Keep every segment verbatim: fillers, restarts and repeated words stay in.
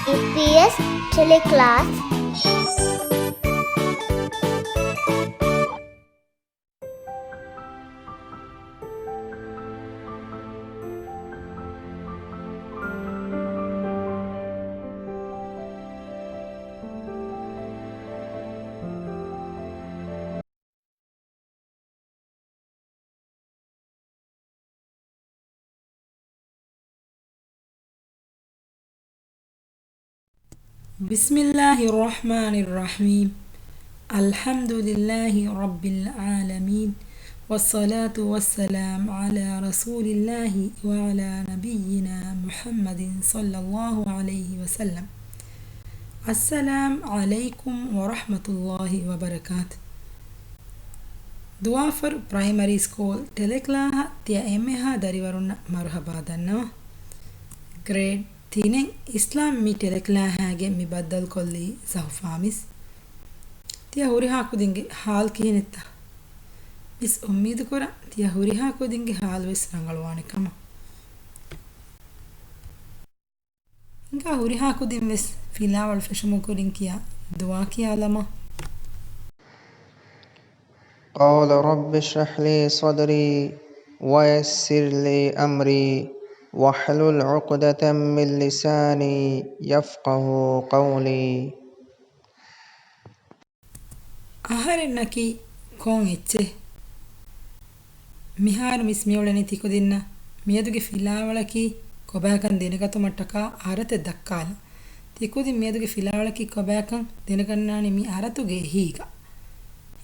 އީޕީއެސް ޓެލެކްލާސް. بسم الله الرحمن الرحيم. الحمد لله رب العالمين. والصلاة والسلام على رسول الله وعلى نبينا محمد صلى الله عليه وسلم. السلام عليكم ورحمة الله وبركاته. ދުވާފަރު ޕްރައިމަރީ ސްކޫލް ޓެލެކްލާހަށް ތިޔަ އެންމެހާ ދަރިވަރުންނަށް މަރުހަބާ ދަންނަވަން. ގްރޭޑް ތިނެއް އިސްލާމް މި ޓެލެކްލާހާގެ މި ބައްދަލުކޮށްލީ ޒަހުފާމިސް. ތިޔަ ހުރިހާ ކުދިންގެ ހާލް ކިހިނެއްތަ؟ މިސް އުއްމީދުކުރަން ތިޔަ ހުރިހާ ކުދިންގެ ހާލު ވެސް ރަނގަޅުވާނެ ކަމަށް. ހިނގާ ހުރިހާ ކުދިން ވެސް ފިލާވަޅު ފެށުމުގެ ކުރިން ކިޔާ ދުޢާ ކިޔާލަމާ. قال رب اشرح لي صدري ويسر لي أمري واحلل عقدة من لساني يفقه قولي. އަހަރެންނަކީ ކޮން އެއްޗެއް؟ މިހާރު މިސް މިއުޅެނީ ތިކުދިންނަށް މިއަދުގެ ފިލާވަޅަކީ ކޮބާކަން ދެނެގަތުމަށްޓަކާ އަރަތެއް ދައްކާލަން. ތިކުދިން މިއަދުގެ ފިލާވަޅަކީ ކޮބާކަން ދެނެގަންނާނީ މި އަރަތުގެ އެހީގަ.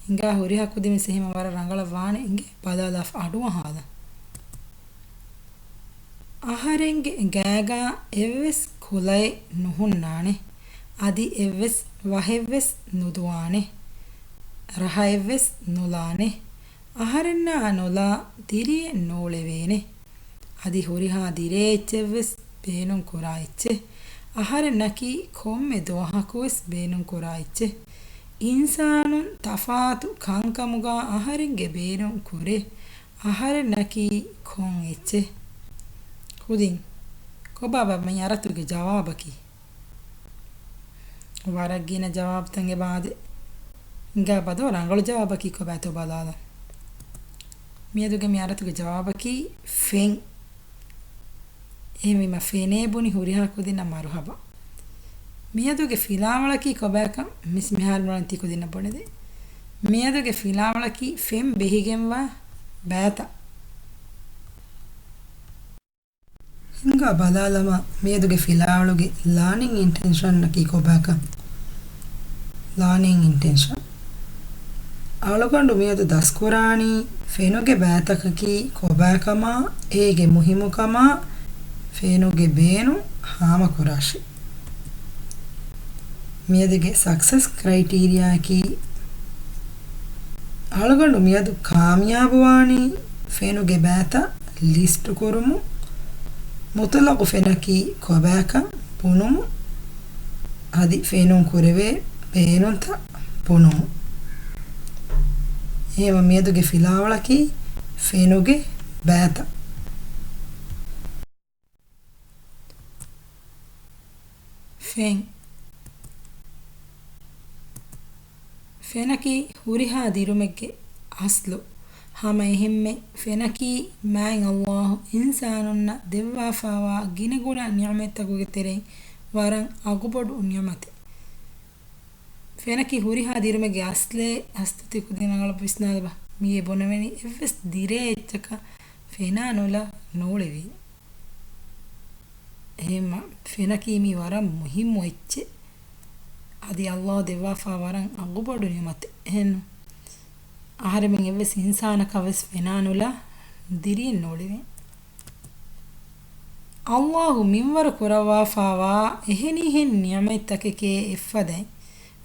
ހިނގާ ހުރިހާ ކުދިން ވެސް އެހެން ވަރަށް ރަނގަޅަށް ވާނެ އިނގޭ ބަލާލާފަ އަޑުއަހާލަން. އަހަރެންގެ ގާގާ އެއްވެސް ކުލައެއް ނުހުންނާނެ. އަދި އެއްވެސް ވަހެއްވެސް ނުދުވާނެ. ރަހައެއްވެސް ނުލާނެ. އަހަރެންނާ ނުލާ ދިރިއެއް ނޫޅެވޭނެ. އަދި ހުރިހާ ދިރޭ އެއްޗެއްވެސް ބޭނުން ކުރާ އެއްޗެއް. އަހަރެންނަކީ ކޮންމެ ދުވަހަކުވެސް ބޭނުން ކުރާ އެއްޗެއް. އިންސާނުން ތަފާތު ކަންކަމުގާ އަހަރެންގެ ބޭނުން ކުރޭ. އަހަރެންނަކީ ކޮން އެއްޗެއް؟ ކުދިން، ކޮބާބާ މި އަރަތުގެ ޖަވާބަކީ؟ ވަރަށް ގިނަ ޖަވާބުތައް އެބަ އާދޭ. ހިނގާބަ ދޯ ރަނގަޅު ޖަވާބަކީ ކޮބާތޯ ބަލާލަން. މިއަދުގެ މި އަރަތުގެ ޖަވާބަކީ ފެން. އެހެންވީމަ ފެނޭ ބުނި ހުރިހާ ކުދިންނަށް މަރުހަބާ. މިއަދުގެ ފިލާވަޅަކީ ކޮބާކަން މިސް މިހާރު ބުނަން ތި ކުދިންނަށް ބުނެދޭ. މިއަދުގެ ފިލާވަޅަކީ ފެން ބެހިގެންވާ ބައިތައް. ހިނގާ ބަލާލަމާ މިއަދުގެ ފިލާވަޅުގެ ލާނިން އިންޓެންޝަންއަކީ ކޮބާކަން؟ ލާނިން އިންޓެންޝަން. އަޅުގަނޑު މިއަދު ދަސްކުރާނީ ފެނުގެ ބައިތަކަކީ ކޮބާކަމާ، އޭގެ މުހިއްމުކަމާ، ފެނުގެ ބޭނުން ހާމަކުރާށޭ. މިއަދުގެ ސަކްސެސް ކްރައިޓީރިއާއަކީ، އަޅުގަނޑު މިއަދު ކާމިޔާބުވާނީ ފެނުގެ ބައިތައް ލިސްޓުކުރުމުން، މުތުލަގު ފެނަކީ ކޮބާކަން ބުނުމުން، އަދި ފެނުން ކުރެވޭ ބޭނުންތައް ބުނުމުން. އެހެންވެ މިއަދުގެ ފިލާވަޅަކީ ފެނުގެ ބައިތައް. ފެން. ފެނަކީ ހުރިހާ ދިރުމެއްގެ އަސްލު. ހަމަ އެހެންމެ ފެނަކީ މާތް ﷲ އިންސާނުންނަށް ދެއްވާފާވާ ގިނަގުނަ ނިޢުމަތްތަކުގެ ތެރެއިން ވަރަށް އަގުބޮޑު ނިޢުމަތެއް. ފެނަކީ ހުރިހާ ދިރުމެއްގެ އަސްލޭ. އަސްލު ތި ކުދިން ރަނގަޅަށް ވިސްނާލަބަ. މިއީ ބުނެވެނީ އެއްވެސް ދިރޭ އެއްޗަކަށް ފެނާ ނުލާ ނޫޅެވީ. އެހެންމަ ފެނަކީ މީ ވަރަށް މުހިއްމު އެއްޗެއް. އަދި ﷲ ދެއްވާފާ ވަރަށް އަގުބޮޑު ނިޢުމަތެއް. އެހެން އަހަރެމެން އެއްވެސް އިންސާނަކަށް ވެސް ފެނާ ނުލާ ދިރިއެއް ނޫޅެވޭ. ﷲ މިންވަރު ކުރައްވާފާވާ އެހެނިހެން ނިޢުމަތްތަކެކޭ އެއްފަދައިން،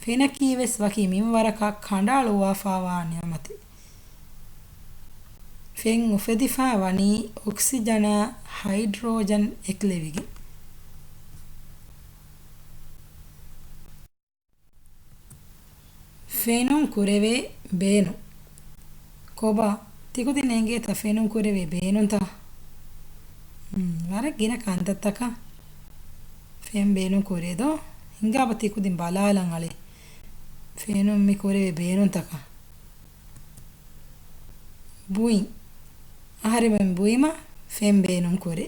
ފެނަކީ ވެސް ވަކި މިންވަރަކަށް ކަނޑައަޅުއްވާފާވާ ނިޢުމަތެއް. ފެން އުފެދިފާ ވަނީ އޮކްސިޖަނާ ހައިޑްރޯޖަން އެކުލެވިގެން. ފެނުން ކުރެވޭ ބޭނުން. ކޮބާ، ތިކުދިން އެނގޭތަ ފެނުން ކުރެވޭ ބޭނުންތައް؟ ހުން، ވަރަށް ގިނަ ކަންތައްތަކަށް ފެން ބޭނުން ކުރޭ ދޯ؟ ހިނގާބަ ތި ކުދިން ބަލާލަން އަޅެ. ފެނުން މި ކުރެވޭ ބޭނުންތަކަށް. ބުއިން. އަހަރެމެން ބުއިމަ ފެން ބޭނުން ކުރޭ.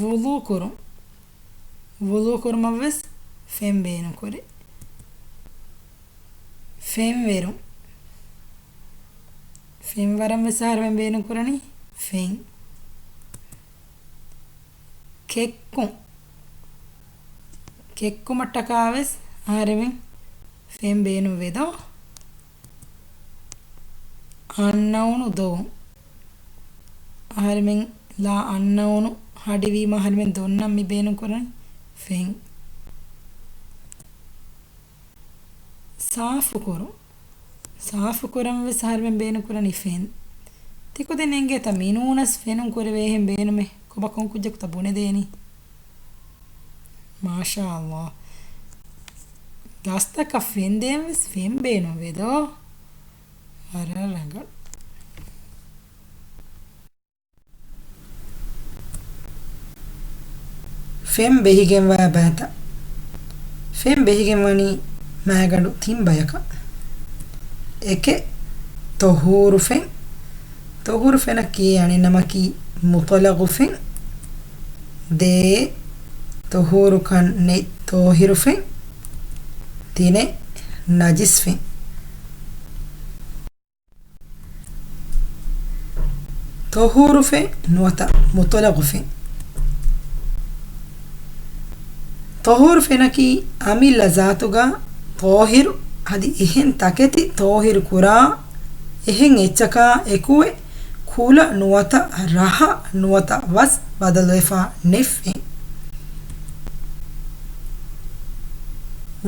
ވުޟޫ ކުރުން. ވުޟޫ ކުރުމަށް ވެސް ފެން ބޭނުން ކުރޭ. ފެން ވެރުން. ފެން ވަރަން ވެސް އަހަރެމެން ބޭނުން ކުރަނީ ފެން. ކެއްކުން. ކެއްކުމަށްޓަކާ ވެސް އަހަރެމެން ފެން ބޭނުން ވޭ ދޯ؟ އަންނައުނު ދޮވުން. އަހަރެމެން ލާ އަންނައުނު ހަޑިވީމަ އަހަރެމެން ދޮންނަން މި ބޭނުން ކުރަނީ ފެން. ސާފުކުރުން. ސާފުކުރަން ވެސް އަހަރެމެން ބޭނުން ކުރަނީ ފެން. ތިކުދިން އެނގޭތަ މިނޫނަސް ފެނުން ކުރެވޭހެން ބޭނުމެއް؟ ކޮބާ ކޮން ކުއްޖަކުތަ ބުނެދޭނީ؟ މާޝާﷲ. ގަސްތަކަށް ފެން ދޭން ވެސް ފެން ބޭނުން ވޭ ދޯ؟ ވަރަށް ރަނގަޅު. ފެން ބެހިގެންވާ ބައިތައް. ފެން ބެހިގެން ވަނީ މާގަނޑު ތިން ބަޔަކަށް. އެކެއް، ޠަހޫރު ފެން. ޠަހޫރު ފެނަކީ އަނެއް ނަމަކީ މުޠުލަޤު ފެން. ދޭއް، ޠަހޫރުކަން ނެތް ޠާހިރު ފެން. ތިނެއް، ނަޖިސް ފެން. ޠަހޫރު ފެން ނުވަތަ މުޠުލަޤު ފެން. ޠަހޫރު ފެނަކީ އަމިއްލަ ޒާތުގަ ޠާހިރު އަދި އެހެން ތަކެތި ޠާހިރު ކުރާ އެހެން އެއްޗަކާ އެކުވެ، ކުލަ ނުވަތަ ރަހަ ނުވަތަ ވަސް ބަދަލުވެފާ ނެތް ފެން.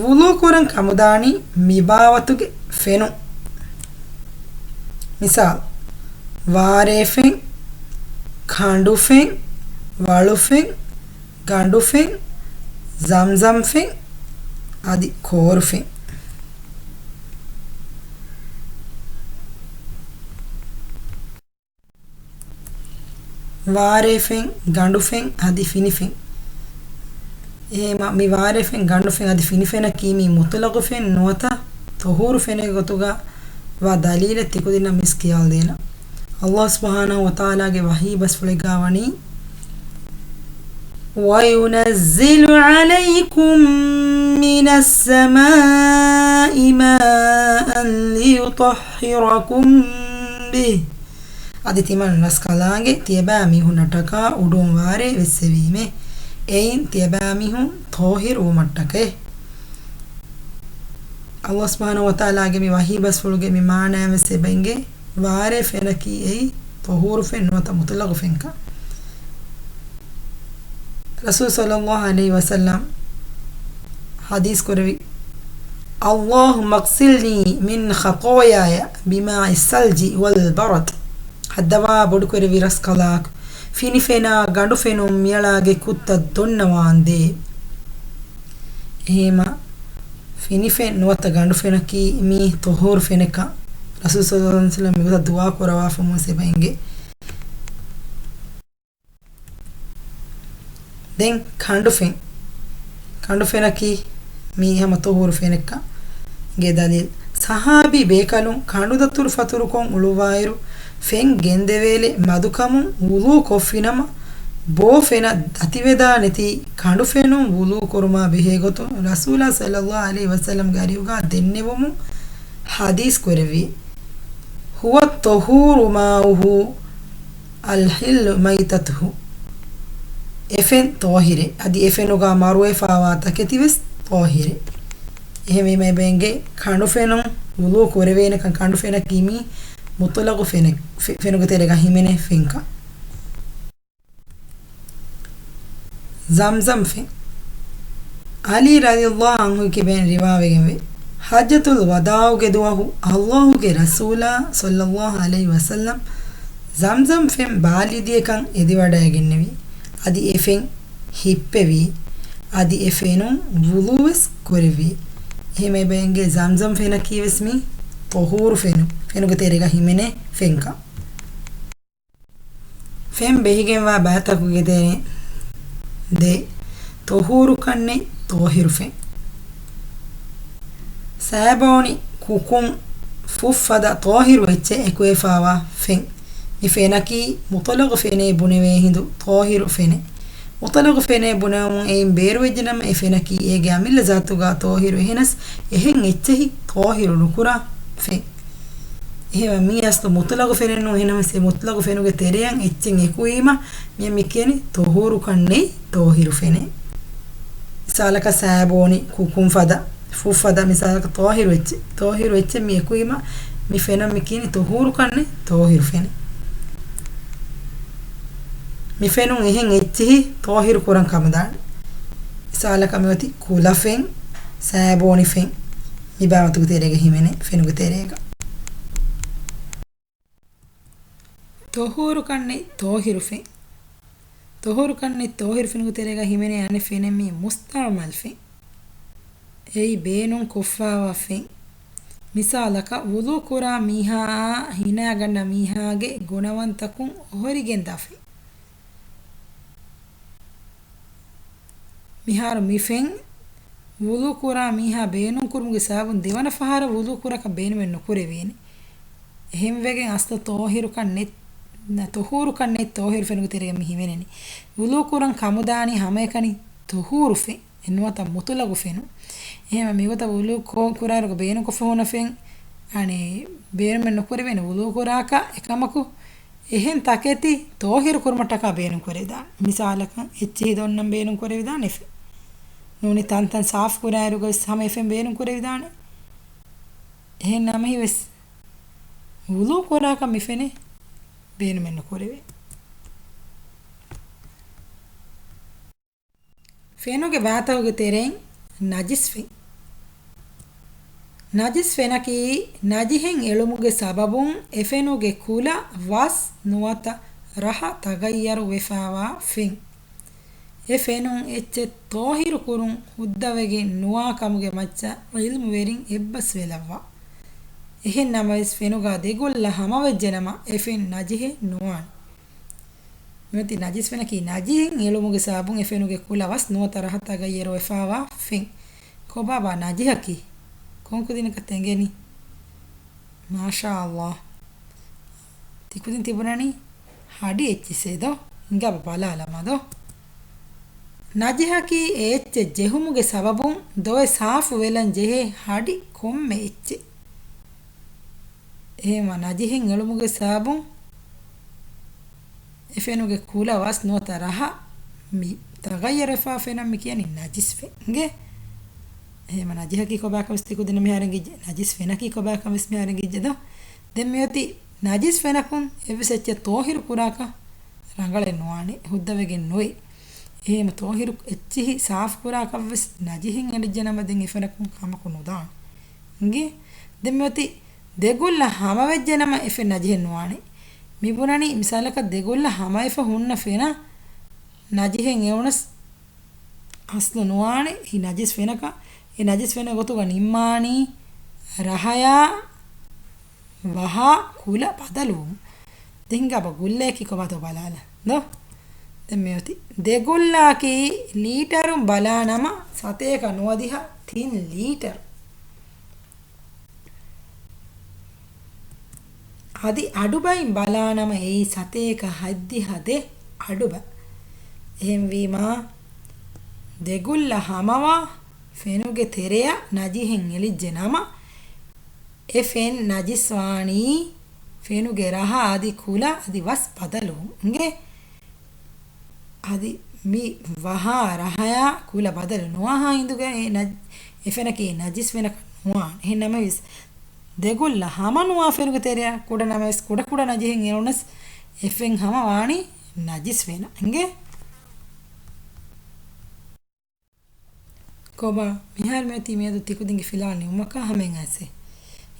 ވުޟޫ ކުރަން ކަމުދާނީ މިބާވަތުގެ ފެނުން. މިސާލު، ވާރޭ ފެން، ކަނޑު ފެން، ވަޅު ފެން، ގަނޑު ފެން، ޒަމްޒަމް ފެން، އަދި ކޯރު ފެން. ވާރޭ ފެން، ގަނޑު ފެން އަދި ފިނި ފެން. އެހެންވީމަ، މި ވާރޭ ފެން، ގަނޑު ފެން އަދި ފިނި ފެނަކީ މީ މުޠުލަޤު ފެން ނުވަތަ ޠަހޫރު ފެނެއްގެ ގޮތުގަ ވާ ދަލީލެއް ތިކުދިންނަށް މިސް ކިޔާލަދޭނަން. ﷲ ސުބްޙާނަހޫ ވަތަޢާލާގެ ވަޙީ ބަސްފުޅެއްގާ ވަނީ، وَيُنَزِّلُ عَلَيْكُم مِّنَ السَّمَاءِ مَاءً لِّيُطَهِّرَكُم بِهِ. އަދި ތިމަން ރަސްކަލާނގެ ތިޔަބައިމީހުންނަށްޓަކާ އުޑުން ވާރޭ ވެއްސެވީމޭ. އެއިން ތިޔަބައިމީހުން ޠާހިރު ވުމަށްޓަކައި. ﷲ ސުބްޙާނަހޫ ވަތަޢާލާގެ މި ވަޙީ ބަސްފުޅުގެ މި މާނައިން ވެސް އެބަ އެނގޭ، ވާރޭ ފެނަކީ އެއީ ޠަހޫރު ފެން ނުވަތަ މުޠުލަޤު ފެންކަން. ރަސޫލު ޞައްލައްލާހު ޢަލައިހި ވަސައްލަމް ޙަދީޘް ކުރެއްވި، اللهم اغسلني من خطاياي بماء الثلج والبرد. ހައްދަވާ ބޮޑުކުރެއްވި ރަސްކަލާކޮ، ފިނިފެނާ ގަނޑުފެނުން މިއަޅާގެ ކުށްތައް ދޮންނަވާންދޭ. އެހެންވީމަ، ފިނިފެން ނުވަތަ ގަނޑުފެނަކީ މީ ޠަހޫރު ފެނެއްކަން ރަސޫލު ޞައްލައްލާހު ޢަލައިހި ވަސައްލަމް މިގޮތަށް ދުޢާ ކުރައްވާފަ ވުމުން އެބަ އެނގޭ. ދެން ކަނޑުފެން. ކަނޑުފެނަކީ މީ ހަމަ ޠަހޫރު ފެނެއްކަން ގެ ދަލީލް. ޞަޙާބީ ބޭކަލުން ކަނޑުދަތުރު ފަތުރުކޮށް އުޅުއްވާއިރު، ފެން ގެންދެވޭލެ މަދުކަމުން ވުޟޫ ކޮށްފިނަމަ، ބޯ ފެނަށް ދަތިވެދާނެތީ، ކަނޑުފެނުން ވުޟޫ ކުރުމާ ބެހޭގޮތުން ރަސޫލާ ޞައްލައްލާހު ޢަލައިހި ވަސައްލަމްގެ އަރިހުގާ ދެންނެވުމުން ޙަދީޘް ކުރެއްވި. هو الطهور ماؤه الحل ميتته. އެފެން ޠާހިރެއް. އަދި އެފެނުގާ މަރުވެފާވާ ތަކެތިވެސް ޠާހިރެއް. އެހެންވީމަ އެބަ އެނގޭ ކަނޑުފެނުން ވުޟޫ ކުރެވޭނެކަން. ކަނޑުފެނަކީ މީ މުޠުލަޤު ފެނެއް، ފެ-، ފެނުގެ ތެރޭގަ ހިމެނޭ ފެންކަން. ޒަމްޒަމް ފެން. ޢަލީ ރަޟިޔައްލާހު ޢަންހުގެ ކިބައިން ރިވާވެގެންވޭ، ޙައްޖަތުލް ވަދާޢުގެ ދުވަހު ﷲގެ ރަސޫލާ ޞައްލައްލާހު ޢަލައިހި ވަސައްލަމް ޒަމްޒަމް ފެން ބާލިދިޔަކަން އެދިވަޑައިގެންނެވި. އަދި އެ ފެން ހިއްޕެވި. އަދި އެ ފެނުން ވުޟޫވެސް ކުރެއްވި. އެހެންވީމަ އެބަ އެނގޭ ޒަމްޒަމް ފެނަކީވެސް މީ ޠަހޫރު ފެނު، ފެނުގެ ތެރޭގަ ހިމެނޭ ފެންކަން. ފެން ބެހިގެންވާ ބައިތަކުގެ ތެރެއިން ދޭ. ޠުހޫރުކަންނެތް ޠާހިރު ފެން. ސާބޯނި، ކުކުން، ފުށްފަދަ ޠާހިރު އެއްޗެއް އެކުވެފާވާ ފެން. މި ފެނަކީ މުޠުލަޤު ފެނޭ ބުނެވޭ ހިނދު ޠާހިރު ފެނެއް. މުޠުލަޤު ފެނޭ ބުނެވުމުން އެއިން ބޭރުވެއްޖެނަމަ، އެ ފެނަކީ އޭގެ އަމިއްލަ ޒާތުގަ ޠާހިރު، އެހެނަސް އެހެން އެއްޗެހި ޠާހިރު ނުކުރާ ފެން. އެހެންވެ، މީ އަސްލު މުޠުލަޤު ފެނެއް ނޫން. އެހެނަސް އެ މުޠުލަޤު ފެނުގެ ތެރެއަށް އެއްޗެއް އެކުވީމަ، މިއަށް މި ކިޔަނީ ޠުހޫރުކަންނެތް ޠާހިރު ފެނެއް. މިސާލަކަށް ސާބޯނި، ކުކުން ފަދަ، ފުށްފަދަ، މިސާލަކަށް ޠާހިރު އެއްޗެއް، ޠާހިރު އެއްޗެއް މި އެކުވީމަ، މި ފެނަށް މި ކިޔަނީ ޠުހޫރުކަންނެތް ޠާހިރު ފެނެއް. މި ފެނުން އެހެން އެއްޗެހި ޠާހިރު ކުރަން ކަމުދާނެ. މިސާލަކަށް މިއޮތީ ކުލަ ފެން، ސާބޯނި ފެން. މި ބާވަތުގެ ތެރޭގަ ހިމެނޭ ފެނުގެ ތެރޭގަ. ޠުހޫރުކަންނެތް ޠާހިރު ފެން. ޠުހޫރުކަންނެތް ޠާހިރު ފެނުގެ ތެރޭގަ ހިމެނޭ އަނެއް ފެނެއް މީ މުސްތަޢުމަލް ފެން. އެއީ ބޭނުން ކޮށްފާވާ ފެން. މިސާލަކަށް، ވުޟޫ ކުރާ މީހާއާ ހިނާގަންނަ މީހާގެ ގުނަވަންތަކުން އޮހޮރިގެންދާ ފެން. މިހާރު މި ފެން ވުޟޫ ކުރާ މީހާ ބޭނުންކުރުމުގެ ސަބަބުން ދެވަނަ ފަހަރަށް ވުޟޫ ކުރާކަށް ބޭނުމެއް ނުކުރެވޭނެ. އެހެންވެގެން އަސްލު ޠާހިރުކަން ނެތް، ނަ، ޠުހޫރުކަން ނެތް ޠާހިރު ފެނުގެ ތެރޭގަ މި ހިމެނެނީ. ވުޟޫ ކުރަން ކަމުދާނީ ހަމައެކަނި ޠުހޫރު ފެން. އެ ނުވަތަ މުޠުލަޤު ފެނުން. އެހެންވެ، މިގޮތަށް ވުޟޫ ކޯ-، ކުރާއިރު ބޭނުންކޮށްފަ ހުންނަ ފެން، އަނެއް، ބޭނުމެއް ނުކުރެވޭނެ. ވުޟޫ ކުރާކަށް އެކަމަކު އެހެން ތަކެތި ޠާހިރު ކުރުމަށްޓަކާ ބޭނުން ކުރެވިދާނެ. މިސާލަކަށް، އެއްޗެހި ދޮންނަން ބޭނުން ކުރެވިދާނެ ފެން. ނޫނީ ތަންތަން ސާފު ކުރާއިރުގަވެސް ހަމަ އެ ފެން ބޭނުން ކުރެވިދާނެ. އެހެން ނަމަވެސް، ވުޟޫ ކުރާކަށް މި ފެނެއް ބޭނުމެއް ނުކުރެވޭ. ފެނުގެ ބާތަކުގެ ތެރެއިން ނަޖިސް ފެން. ނަޖިސް ފެނަކީ ނަޖިހެއް އެޅުމުގެ ސަބަބުން އެ ފެނުގެ ކުލަ، ވަސް ނުވަތަ ރަހަ ތަޣައްޔަރު ވެފާވާ ފެން. އެ ފެނުން އެއްޗެއް ޠާހިރު ކުރުން ހުއްދަވެގެން ނުވާ ކަމުގެ މައްޗަށް ޢިލްމުވެރިން އެއްބަސްވެލައްވާ. އެހެން ނަމަވެސް، ފެނުގާ ދެގުއްލަ ހަމަވެއްޖެނަމަ، އެ ފެން ނަޖިހެއް ނުވާނެ. މިއޮތީ ނަޖިސް ފެނަކީ ނަޖިހެއް އެޅުމުގެ ސަބަބުން އެ ފެނުގެ ކުލަ، ވަސް ނުވަތަ ރަހަ ތަޣައްޔަރު ވެފާވާ ފެން. ކޮބާބާ ނަޖިހަކީ؟ ކޮން ކުދިންނަކަށް އެނގެނީ؟ މާޝާﷲ. ތިކުދިން ތިބުނަނީ ހަޑި އެއްޗިސޭ ދޯ؟ ހިނގާބަ ބަލާލަމާ ދޯ. ނަޖިހަކީ އެ އެއްޗެއް ޖެހުމުގެ ސަބަބުން ދޮވެ ސާފު ވެލަން ޖެހޭ ހަޑި ކޮންމެ އެއްޗެއް. އެހެންވެ، ނަޖިހެއް އެޅުމުގެ ސަބަބުން އެ ފެނުގެ ކުލަ، ވަސް ނުވަތަ ރަހަ މި ތަޣައްޔަރުވެފާ ފެނަށް މި ކިޔަނީ ނަޖިސް ފެން. އިނގޭ؟ އެހެންވެ، ނަޖިހަކީ ކޮބާކަން ވެސް ތިކުދިންނަށް މިހާރު އެނގިއްޖެ. ނަޖިސް ފެނަކީ ކޮބާކަން ވެސް މިހާރު އެނގިއްޖެ ދޯ؟ ދެން މިއޮތީ ނަޖިސް ފެނަކުން އެއްވެސް އެއްޗެއް ޠާހިރު ކުރާކަށް ރަނގަޅެއް ނުވާނެ، ހުއްދަވެގެން ނުވޭ. އެހެންވެ، ޠާހިރު އެއްޗިހި ސާފު ކުރާކަށް ވެސް ނަޖިހެއް އެޅިއްޖެ ނަމަ، ދެން އެ ފެނަކުން ކަމަކު ނުދާނެ. އިނގޭ؟ ދެން މިއޮތީ ދެގުއްލަ ހަމަވެއްޖެ ނަމަ އެ ފެން ނަޖިހެއް ނުވާނެ. މި ބުނަނީ މިސާލަކަށް ދެގުއްލަ ހަމަވެފަ ހުންނަ ފެނަށް ނަޖިހެއް އެވުނަސް އަސްލު ނުވާނެ އެ ނަޖިސް ފެނަކަށް. އެ ނަޖިސް ފެނުގެ ގޮތުގަ ނިންމާނީ ރަހަޔާ ވަހާ ކުލަ ބަދަލުވުން. ދެން ހިނގާބަ ގުއްލައަކީ ކޮބާތޯ ބަލާލަ ދޯ. ދެން މިއޮތީ ދެގުއްލައަކީ ލީޓަރުން ބަލާ ނަމަ ސަތޭކަ ނުވަދިހަ ތިން ލީޓަރު. އަދި އަޑުބައިން ބަލާނަމަ އެއީ ސަތޭކަ ހަތްދިހަ ދެ އަޑުބަ. އެހެންވީމާ، ދެގުއްލަ ހަމަވާ ފެނުގެ ތެރެއަށް ނަޖިހެއް އެޅިއްޖެ ނަމަ، އެ ފެން ނަޖިސް ވާނީ ފެނުގެ ރަހަ އަދި ކުލަ އަދި ވަސް ބަދަލުވުން. އިނގޭ؟ އަދި މި ވަހާ ރަހަޔާ ކުލަ ބަދަލު ނުވާހާ ހިނދުގަ އެ ނަ-، އެ ފެނަކީ ނަޖިސް ފެނަކަށް ނުވާނެ. އެހެން ނަމަވެސް، ދެގުއްލަ ހަމަ ނުވާ ފެނުގެ ތެރެއަށް ކުޑަ ނަމަވެސް، ކުޑަ ކުޑަ ނަޖިހެއް އެޅުނަސް، އެ ފެން ހަމަ ވާނީ ނަޖިސް ފެނަށް. އިނގޭ؟ ކޮބާ، މިހާރު މިއޮތީ މިއަދު ތިކުދިންގެ ފިލާވަޅު ނިމުމަކާ ހަމައިން އައިސް.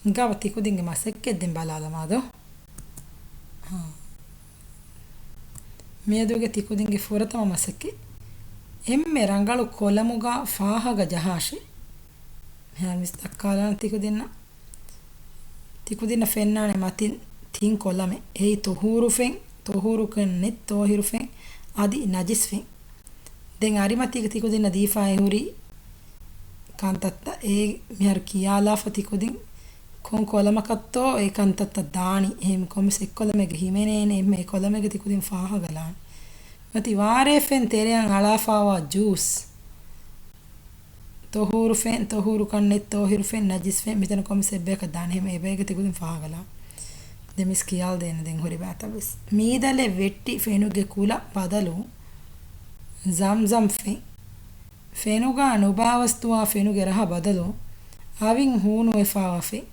ހިނގާބަ ތިކުދިންގެ މަސައްކަތް ދެން ބަލާލަމާ ދޯ. ހާ. މިއަދުގެ ތިކުދިންގެ ފުރަތަމަ މަސައްކަތް. އެންމެ ރަނގަޅު ކޮލަމުގަ ފާހަގަ ޖަހާށޭ. މިހާރު ވެސް ދައްކާލާނަން ތިކުދިންނަށް. ތިކުދިންނަށް ފެންނާނެ މަތިން ތިން ކޮލަމެއް. އެއީ ޠުހޫރު ފެން، ޠުހޫރުކަން ނެތް ޠާހިރު ފެން، އަދި ނަޖިސް ފެން. ދެން އަރިމަތީގަ ތިކުދިންނަށް ދީފައި ހުރި ކަންތައްތައް އެ މިހާރު ކިޔާލާފަ ތިކުދިން ކޮން ކޮލަމަކަށްތޯ އެ ކަންތައްތައް ދާނީ. އެހެން ކޮންމެސް އެއްކޮލަމެއްގަ ހިމެނޭނެ، އެހެން އެ ކޮލަމެއްގަ ތިކުދިން ފާހަގަލާނެ. މަތި ވާރޭފެން ތެރެއަށް އަޅާފާވާ ޖޫސް. ޠުހޫރުފެން، ޠުހޫރުކަންނެތް، ޠާހިރުފެން، ނަޖިސްފެން، މިތަނަށް ކޮންމެސް އެއްބަޔަކަށް ދާނެ، އެހެން އެބައިގެ ތިކުދިން ފާހަގަލާ. ދެން މިސް ކިޔާލަދޭނެ ދެން ހުރި ބައިތައް ވެސް. މީދަލެއް ވެއްޓި ފެނުގެ ކުލަ ބަދަލު، ޒަމްޒަމް ފެން. ފެނުގާ ނުބާވަސް ދުވާ ފެނުގެ ރަހަ ބަދަލު، އަވިން ހޫނުވެފާވާ ފެން.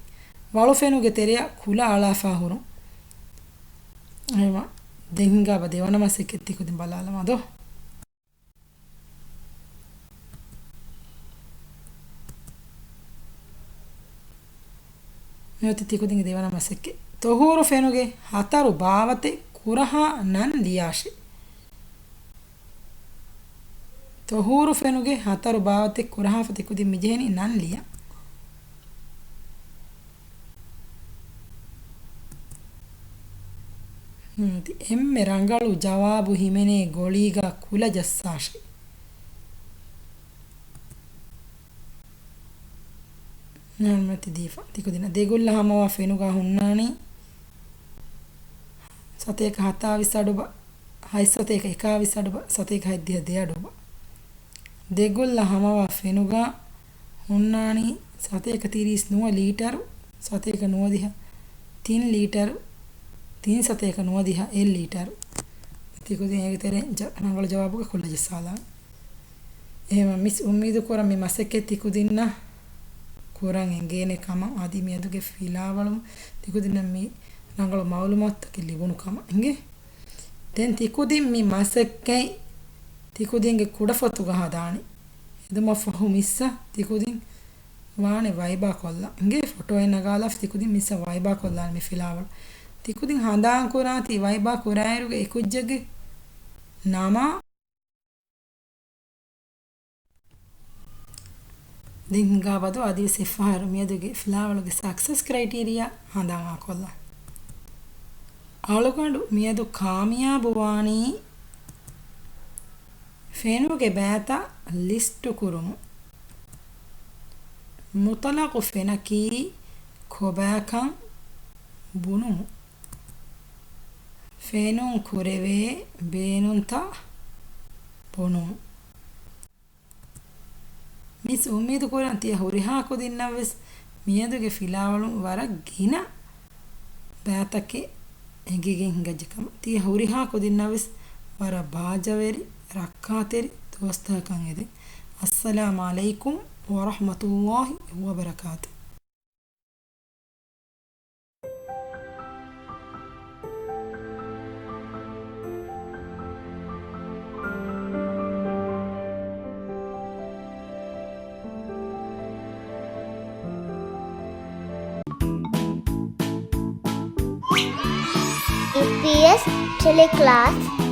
ވަޅު ފެނުގެ ތެރެއަށް ކުލަ އަޅާފާ ހުރުން. އެހެންވީމަ، ދެން ހިނގާބަ ދެވަނަ މަސައްކަތް ތިކުދިން ބަލާލަމާ ދޯ. މިއޮތީ ތިކުދިންގެ ދެވަނަ މަސައްކަތް. ޠުހޫރު ފެނުގެ ހަތަރު ބާވަތެއް ކުރަހާ ނަން ލިޔާށޭ. ޠުހޫރު ފެނުގެ ހަތަރު ބާވަތެއް ކުރަހާފަ ތިކުދިން މިޖެހެނީ ނަން ލިޔަން. ހުން، އެންމެ ރަނގަޅު ޖަވާބު ހިމެނޭ ގޮޅީގަ ކުލަ ޖައްސާށޭ. ނަންމަތި ދީފަ ތިކުދިންނަށް. ދެގުއްލަ ހަމަވާ ފެނުގަ ހުންނާނީ ސަތޭކަ ހަތާވީސް އަޑުބަ، ހަތް ސަތޭކަ އެކާވީސް އަޑުބަ، ސަތޭކަ ހަތްދިހަ ދެ އަޑުބަ. ދެގުއްލަ ހަމަވާ ފެނުގަ ހުންނާނީ ސަތޭކަ ތިރީސް ނުވަ ލީޓަރު، ސަތޭކަ ނުވަދިހަ ތިން ލީޓަރު، ތިން ސަތޭކަ ނުވަދިހަ އެއް ލީޓަރު. ތިކުދިން އޭގެ ތެރެއިން ޖަ-، ރަނގަޅު ޖަވާބުގަ ކުލަ ޖައްސާލާނެ. އެހެންވީމަ މިސް އުއްމީދު ކުރަން މި މަސައްކަތް ތިކުދިންނަށް ކުރަން އެނގޭނެ ކަމަށް. އަދި މިއަދުގެ ފިލާވަޅުން ތިކުދިންނަށް މި ރަނގަޅު މައުލޫމާތުތަކެއް ލިބުނު ކަމަށް އިނގޭ. ދެން ތިކުދިން މި މަސައްކަތް ތިކުދިންގެ ކުޑަފޮތުގަ ހަދާނެ. ހެދުމަށް ފަހު މިސްއަށް ތިކުދިން ވާނެ ވައިބާ ކޮށްލާ. އިނގޭ ފޮޓޯއެއް ނަގާލާފަ ތިކުދިން މިސްއަށް ވައިބާ ކޮށްލާނެ މި ފިލާވަޅު. ތިކުދިން ހަނދާން ކުރާތީ ވައިބާ ކުރާއިރުގެ އެކުއްޖެއްގެ ނަމާ. ދެން ހިނގާބަ ދޯ އަދިވެސް އެއްފަހަރު މިއަދުގެ ފިލާވަޅުގެ ސަކްސެސް ކްރައިޓީރިއާ ހަނދާން އާކޮށްލާ. އަޅުގަނޑު މިއަދު ކާމިޔާބުވާނީ ފެނުގެ ބައިތައް ލިސްޓު ކުރުމުން. މުތަލަޤު ފެނަކީ ކޮބާކަން ބުނުމުން. ފެނުން ކުރެވޭ ބޭނުންތައް ބުނުމުން. މިސް އުއްމީދު ކުރަން ތިޔަ ހުރިހާ ކުދިންނަށް ވެސް މިއަދުގެ ފިލާވަޅުން ވަރަށް ގިނަ ބައިތަކެއް އެނގިގެން ހިނގައްޖެ ކަމަށް. ތިޔަ ހުރިހާ ކުދިންނަށް ވެސް ވަރަށް ބާއްޖަވެރި، ރައްކާތެރި ދުވަސްތަކަކަށް އެދެން. އައްސަލާމް ޢަލައިކުމް ވަރަޙްމަތުﷲި ވަބަރަކާތު. އީޕީއެސް ޓެލެކްލާސް.